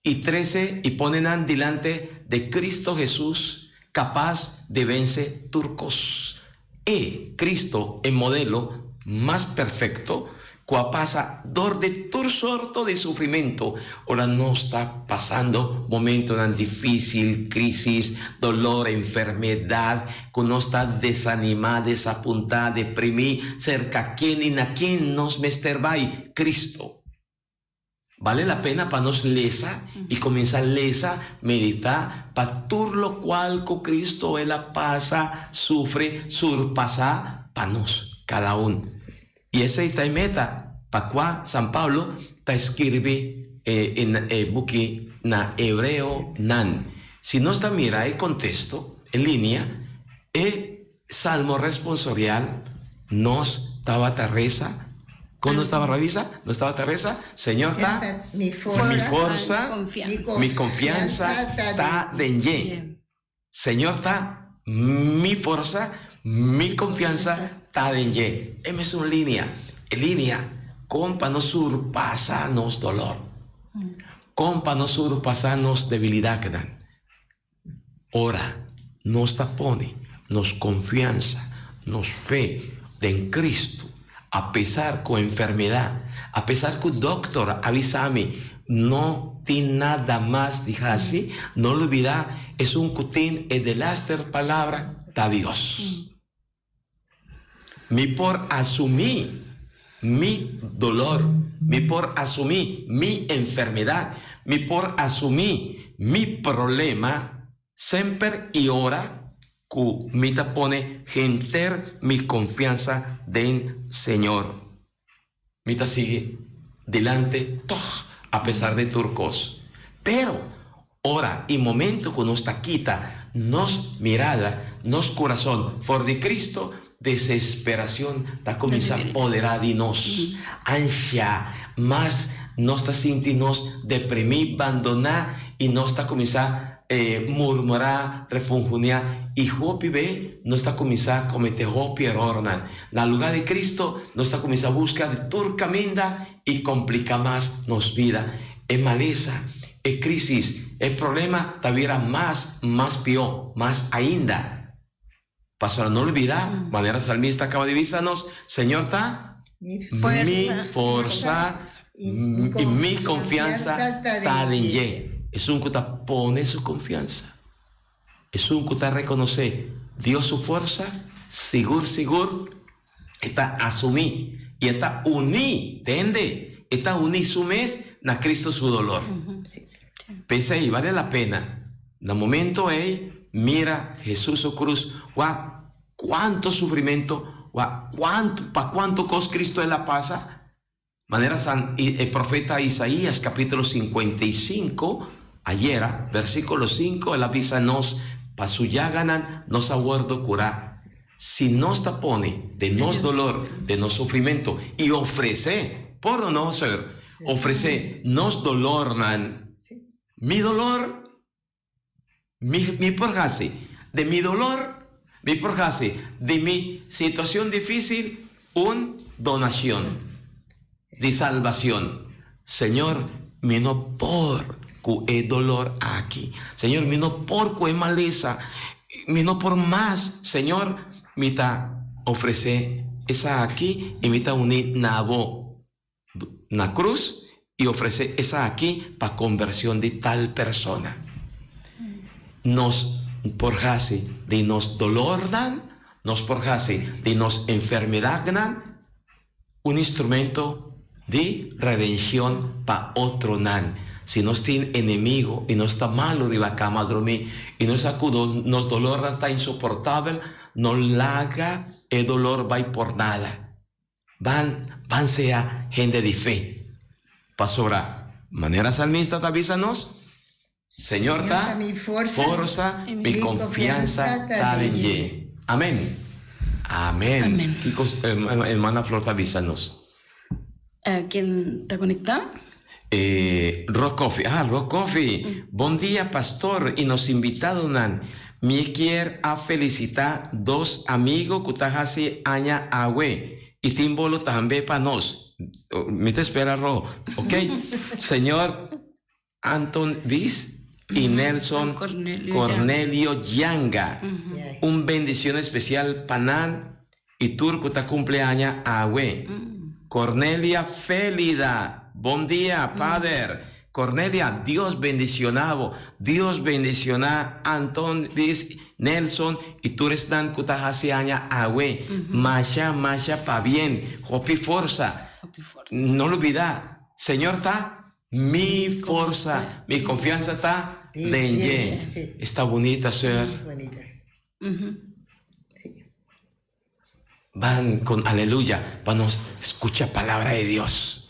i trese i pone nan dilante de Cristo Hesus kapas de vense tur kos. E, Cristo, e modelo mas perfekto. Ku a pasa dor di tur sorto di sufrimentu, ora nos ta pasando momentonan difísil, krísis, dolor, enfermedat, ku nos ta desanimá, desapuntá, deprimí, serka ken i na ken nos mester bai? Kristu. Bale la pena pa nos lesa i kuminsá lesa, meditá pa tur lokual ku Kristu el a pasa, sufri, surpasá pa nos kada un. I esei ta e meta pa kua San Pablo ta skirbi e buki na Hebreonan. Si nos ta mira e kontesto, e linia, e Salmo responsorial, Nos tabata resa, Kon nos tabata bisa? Nos tabata resa, Señor ta mi forsa, mi konfiansa ta den dje. Señor ta mi forsa, mi konfiansa ta den dje. E mesun linia, e linia kon pa nos surpasa nos dolor, kon pa nos surpasa nos debilidatnan. Ora nos ta pone nos konfiansa, nos fe den Kristu, apesar ku enfermedat, apesar ku dòkter a bisa mi no tin nada mas di hasi, no lubidá esun ku tin e delaster palabra ta Dios. Mi por asumí mi dolor, mi por asumí mi enfermedad, mi por asumí mi problema semper i ora ku mi ta pone henter mi konfiansa den Señor. Mi ta sigui dilante tòg apesar di tur kos. Pero, ora i momentu ku nos ta kita nos mirada, nos kurason for di Cristo, desesperacion ta kuminsá poderá di nos. Ansha, mas nos ta sinti nos deprimí, bandoná i nos ta kuminsá murmurá, refunfuñá i hopi be nos ta kuminsá kometé hopi erornan. Na lugá di Cristo, nos ta kuminsá buska di tur kaminda i kompliká mas nos bida. E malesa, e krísis, e problema ta bira mas, mas pió, mas ainda. Pasobra no lubidá, manera salmista kaba di bisa nos, Señor ta mi forsa i mi konfiansa ta den dje. Esun ku ta pone su konfiansa. Esun ku ta rekonosé Dios su forsa, sigur sigur e ta asumí i e ta uní, tende, e ta uní su mes na Cristo su dolor. P'esei bale la pena na momento ei mira Hesus su krus, wak kuantu sufrimentu, wak kuantu, pa kuantu kos Cristo el a pasa. Manera San e profeta Isaías capítulo 55, ayera, versículo 5, el a bisa nos, Pa su yaganan nos a wordo curá. Si nos ta pone den nos dolor, den nos sufrimento, y ofrece, por o no, Sir, ofrece nos dolornan, mi dolor, Mi mi por hasi di mi dolor, mi por hasi di mi situacion dificil un donacion di salbacion. Señor, mi no por cu e dolor aki. Señor, mi no por cu e malesa. Mi no por mas. Señor, mi ta ofrece esaki y mi ta uni na bo. Na cruz y ofrece esaki pa conversion di tal persona. Nos por haci di nos dolornan, nos por haci di nos enfermedadnan un instrumento di redencion pa otronan. Si nos tin enemigo y nos ta malo riba cama drumi y nos sa cu nos dolornan ta insoportabel, no laga e dolor bay por nada. Ban, ban sea hende di fe. Pasobra, manera salmista ta bisa nos, Señor ta mi forsa, mi konfiansa ta den dje. Amen. Amen. Kiko hermana Flor ta bisa nos? Ken ta konektá? Rock Coffee. Ah, Rock Coffee. Bon dia, pastor y nos invitadonan. Mi kier a felicita dos amigo cu ta haci aña awe y tin bolo tambe pa nos. Mi ta espera Ro, ok? Señor Anton Vis y Nelson Cornelio Yanga. Un bendicion especial pa nan y tur cu ta cumple aña awe. Cornelia Felida, bon dia, pader. Cornelia, Dios bendiciona bo. Dios bendiciona Anton, Liz, Nelson y tur esnan cu ta haci aña awe. Masha, masha pabien. Hopi forsa. No lubida, Señor ta mi forsa, mi confiansa ta den dje. Esta bunita, soeur. Ban con aleluya pa nos scucha palabra di Dios.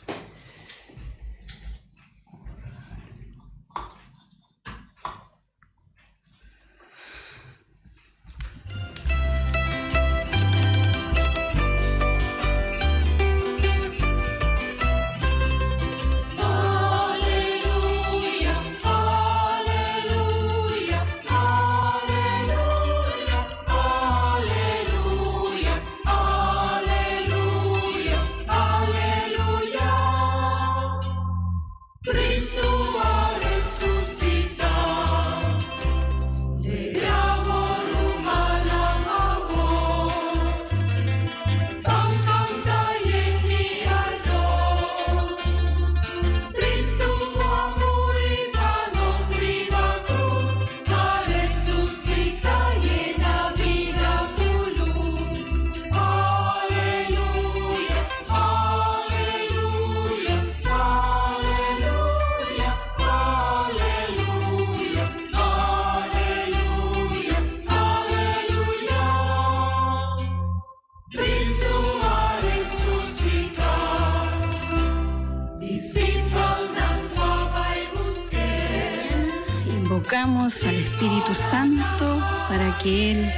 Invocamos al Espíritu Santo para que Él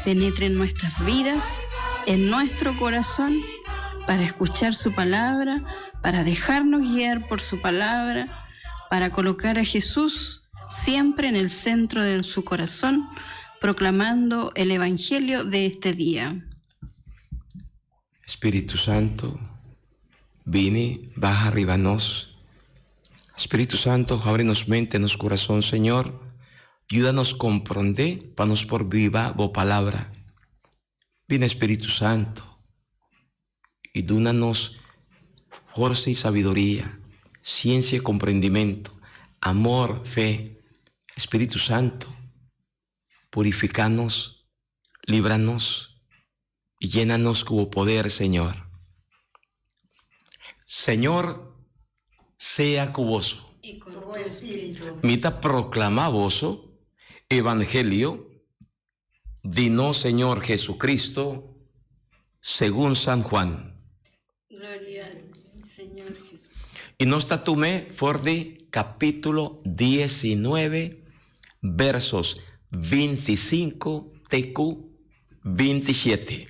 penetre en nuestras vidas, en nuestro corazón, para escuchar su palabra, para dejarnos guiar por su palabra, para colocar a Jesús siempre en el centro de su corazón, proclamando el Evangelio de este día. Spiritu Santo, bini, baha riba nos. Spiritu Santo, habri nos mente, nos kurason, Señor. Yuda nos komprondé pa nos por biba bo palabra. Bini Spiritu Santo i duna nos forsa i sabiduria, siensia i komprendimentu, amor, fe. Spiritu Santo, purifiká nos, libra nos i yena nos ku bo poder, Señor. Señor sea ku boso. Mi ta proklamá boso evangelio di nos Señor Jesucristo segun San Juan. Gloria al Señor Jesús. I nos ta tum'é for di capítulo 19, versos 25 te ku 27.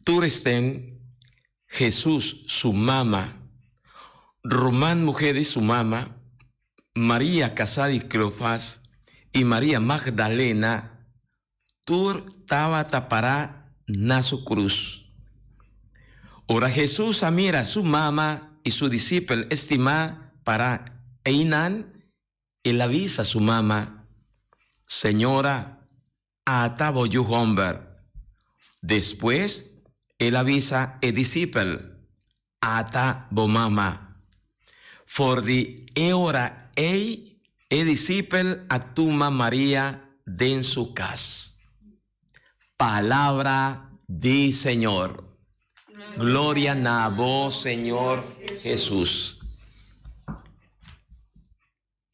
Tur esten Jesús su mama, ruman muhé di su mama, Maria kasá di Cleofas i Maria Magdalena tur tabata pará na su krus. Ora Hesus a mira su mama i su disipel estimá pará einan, el a bisa su mama, Señora, ata bo yu hòmber. Despues el a bisa e disipel, Ata bo mama. For di e ora ei e disipel a tuma Maria den su kas. Palabra di Señor. Gloria na bo, Señor Hesus.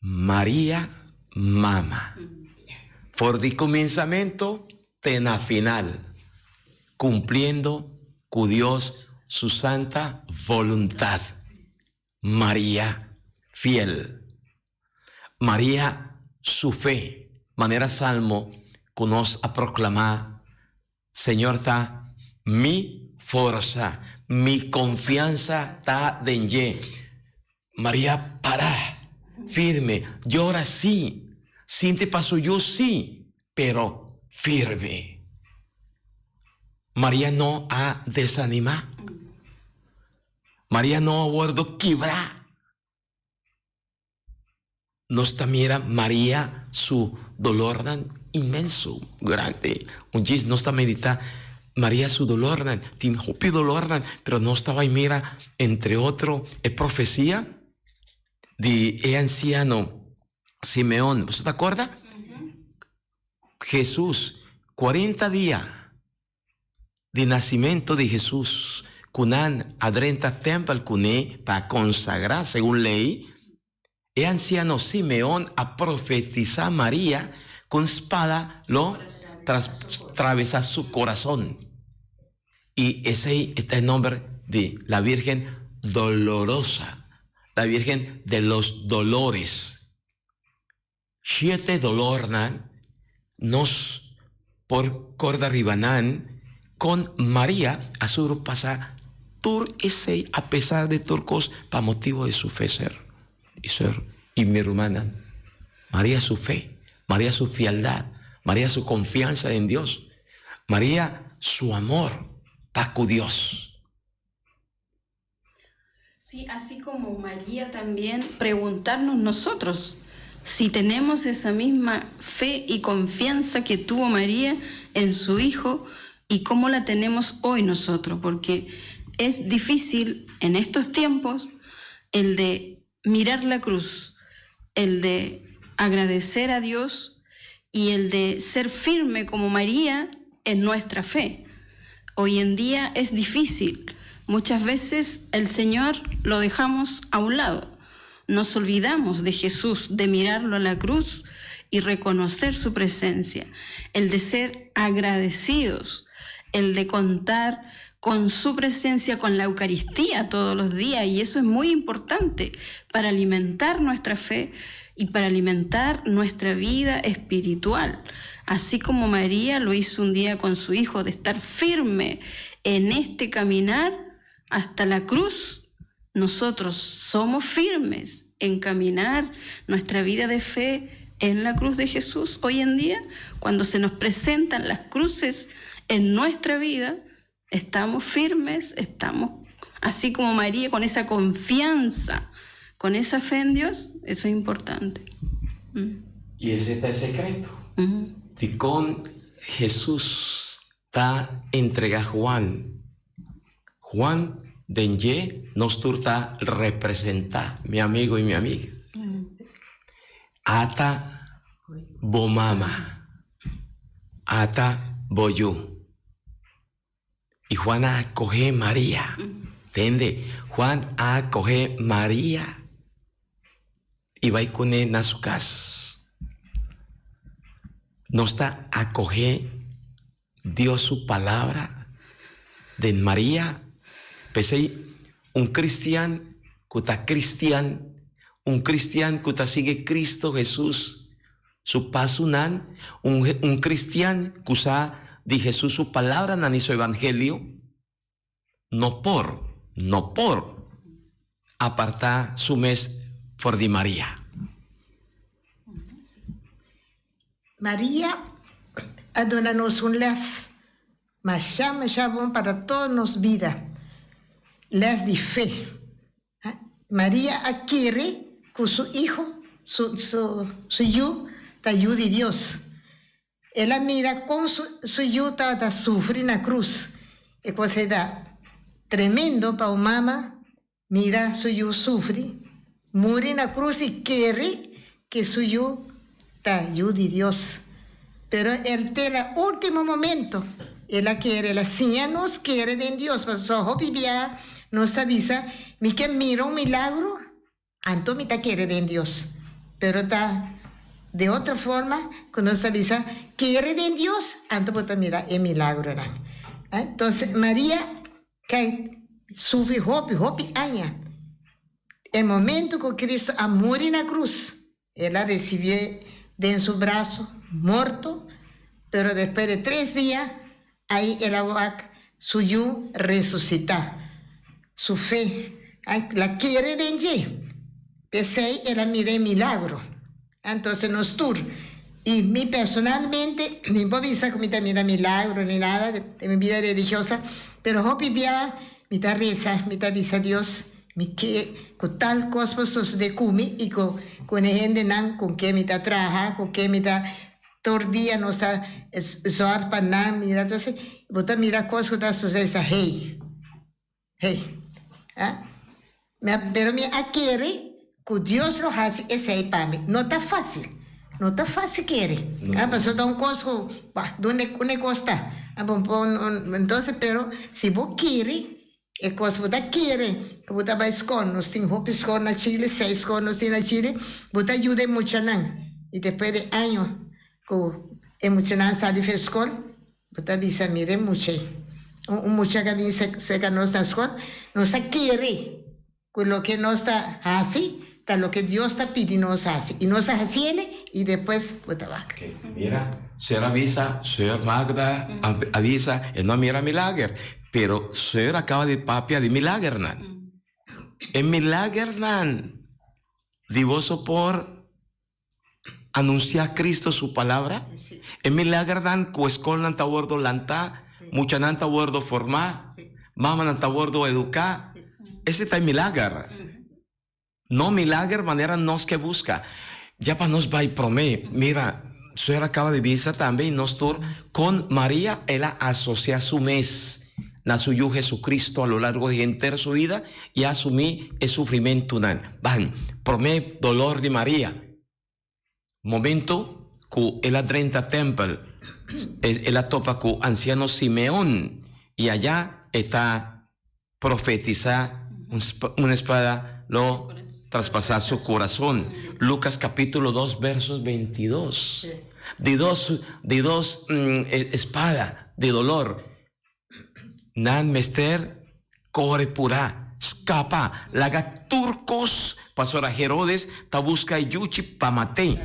Maria mama. For di kuminsamentu te na final, kumpliendo ku Dios su santa boluntat. Maria fiel. Maria su fe, manera Salmo ku nos a proklamá, Señor ta mi forsa, mi konfiansa ta den dje. Maria para firme, yora sí, sinti pa su yu sí, pero firme. Maria no a desanimá. Maria no a wòrdu kibrá. Nos ta mira Maria su dolornan inmenso, grandi. Un djis nos ta medita. Maria su dolornan, tin hopi dolornan, pero nos ta bai mira entre otro e profecia di e anciano Simeon. Boso ta acorda? Jesus, cuarenta dia di nacimento di Jesus, cu nan a drenta tempel cune pa consagra segun ley, e anciano Simeon a profetisa Maria cu un spada lo travesa su corazon. Y esey ta e nomber di la Virgen Dolorosa, la Virgen de los Dolores. Siete dolornan nos por corda riba nan con Maria a surpasa tur esey a pesar de tur cos pa motibo de su fe ser y ser y mi rumannan Maria su fe Maria su fieldad Maria su confianza den Dios Maria su amor pa cu Dios. Sí, así como María también, preguntarnos nosotros si tenemos esa misma fe y confianza que tuvo María en su Hijo y cómo la tenemos hoy nosotros, porque es difícil en estos tiempos el de mirar la cruz, el de agradecer a Dios y el de ser firme como María en nuestra fe. Hoy en día es difícil. Muchas veces el Señor lo dejamos a un lado. Nos olvidamos de Jesús, de mirarlo a la cruz y reconocer su presencia, el de ser agradecidos, el de contar con su presencia, con la Eucaristía todos los días, y eso es muy importante para alimentar nuestra fe y para alimentar nuestra vida espiritual. Así como María lo hizo un día con su hijo, de estar firme en este caminar hasta la cruz, nosotros somos firmes en caminar nuestra vida de fe en la cruz de Jesús hoy en día, cuando se nos presentan las cruces en nuestra vida, estamos firmes, estamos así como María, con esa confianza, con esa fe en Dios, eso es importante. Mm. Y ese está el secreto. Mm con Jesús ta entrega Juan. Juan denye nos turta representa, mi amigo y mi amiga. Ata bo mama. Ata bo yu. Y Juan a coge María. Tende, Juan a coge María y bai cune na su cas. Nos ta acoge Dios su palabra den María. P'esei un cristian cu ta cristian, un cristian cu ta sigui Cristo Jesus su pasonan, un un cristian cu sa di Jesus su palabranan y su evangelio, no por, no por aparta su mes for di Maria. Maria a duna nos un les masha masha bon para todo nos bida, les di fe. Maria a kere ku su Hijo, su su su Yu, ta Yu di Dios. El a mira kon su su Yu tabata sufri na krus. E kos ei ta tremendo pa un mama mira su yu sufri, muri na krus i kere ke su yu ta Yu di Dios. Pero el te la ultimo momento el a kere, el a siña nos kere den Dios, pasobra hopi bia nos ta bisa, Mi ke mira un milagro, anto mi ta kere den Dios. Pero ta de otro forma ku nos ta bisa, Kere den Dios, anto bo ta mira e milagronan. Entonces Maria kai sufri hopi, hopi aña. E momento ku Cristo a muri na krus, El a recibié den su brazo morto, pero despues de tres dia, ai el a wak su yu resucitá. Su fe la kere den dje, p'esei el a mira e milagro. Entonces nos tur, y mi personalmente, mi por bisa cu mi ta mira milagro ni nada den mi bida religiosa, pero hopi bia mi ta reza, mi ta bisa Dios, Mi ke ku tal kos por sosodé ku mi i ku ku e hendenan ku ke mi ta traha, ku ke mi ta. Tur dia nos ta zorg pa nan mira entonces bo ta mira cos cu ta sucede bisa hey hey ah mi a pero mi a kere cu Dios lo haci esey pa mi no ta facil no ta facil kere ah pasobra ta un cos cu bah donde un cos ta ah bo entonces pero si bo kere E kos bo ta kere ku bo ta bai skol, nos tin hopi skol na Chile, seis skol nos tin na Chile, bo ta yuda e muchanan i despues di año ku e muchanan sali for skol, bo ta bisa mira e mucha ei, un mucha ku a bin serka nos na skol, nos ta kere ku loke nos ta hasi ta loke Dios ta pidi nos hasi i nos a hasiel i despues bo ta wak. Mira, Señor a bisa, Señor Magda a bisa, e no a mira milager, pero Señor a caba di papia di milagernan. E milagernan di boso por anuncia Cristo su palabra, e milagernan cu escolnan ta wordo lanta, muchanan ta wordo forma, mamanan ta wordo educa, ese ta e milager. No milager manera nos ke buska. Ya pa nos bai prome, mira, Suer a kaba di bisa tambe i nos tur kon Maria el a asosia su mes na su Yu Jesucristo a lo largo di henter su bida i a asumi e sufrimentunan. Ban, prome dolor di Maria. Momento ku el a drenta tèmpel, el a topa ku ansiano Simeon i ayá e ta profetisá un espada lo traspasá su kurason. Lukas kapítulo dos versos 22. Di dos di dos espada di dolor. Nan mester kore purá, skapa, laga tur kos, pasobra Herodes ta buska e yuchi pa mat'é.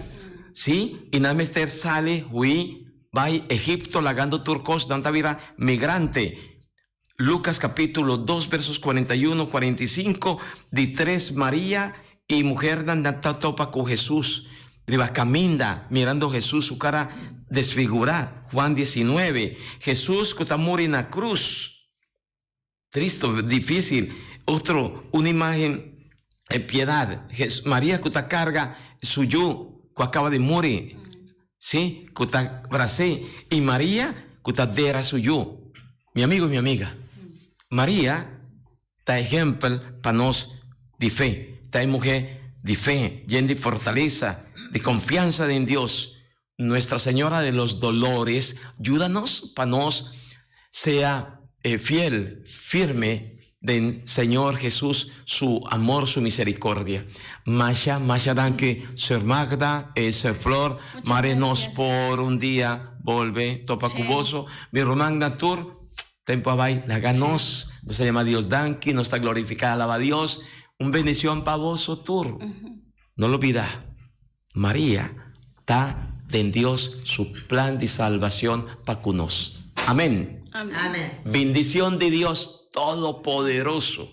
Sí, i nan mester sali hui bai Egipto lagando tur kos, nan ta bira migrante. Lukas kapítulo dos versos 41, 45, di tres Maria i muhernan nan ta topa ku Hesus riba kaminda, mirando Hesus su kara desfigurá, Juan 19, Hesus ku ta muri na krus. Tristo, difísil. Otro, un imágen e piedad. Maria ku ta karga su yu ku a kaba di muri, sí, ku ta bras'é, i Maria ku ta dera su yu. Mi amigo i mi amiga, Maria ta ehèmpel pa nos di fe. Ta e muhé di fe, yen di fortalesa, di konfiansa den Dios. Nuestra Señora de los Dolores, yuda nos pa nos sea fiel, firme den Señor Jesús su amor, su misericordia. Masha, masha danki Sor Magda e Sor Flor, mare nos por un dia bolbe topa ku boso. Mi rumannan tur, tempo a bai laga nos, nos ta yama Dios danki, nos ta glorifica, alaba Dios. Un bendicion pa boso tur. No lo bida. Maria ta den Dios su plan di salbacion pa cu nos. Amen. Amen. Bendicion di Dios Todopoderoso,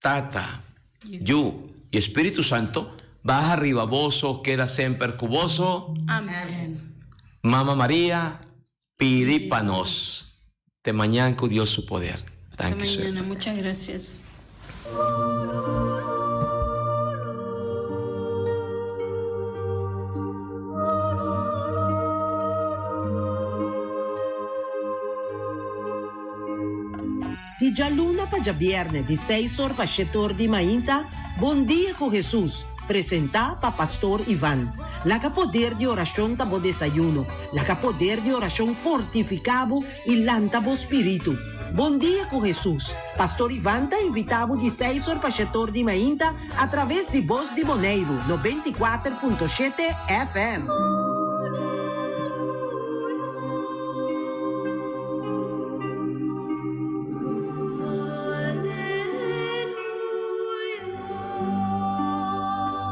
Tata, Yu y Espíritu Santo, baha riba boso, keda semper cu boso. Amen. Mama Maria, pidi pa nos. Te mañan cu Dios su poder. Hasta Danki, mañana. Suerte. Muchas gracias. Di djaluna pa djabièrnè di seis or pa shete or di mainta, Bon Dia ku Hesus, presentá pa Pastor Ivan. Laga poder di orashon ta bo desayuno, laga poder di orashon fortifiká bo i lanta bo spiritu. Bon Dia ku Hesus, Pastor Ivan ta invitá bo di seis or pa shete or di mainta atraves di Bos di Boneiru, 94.7 FM.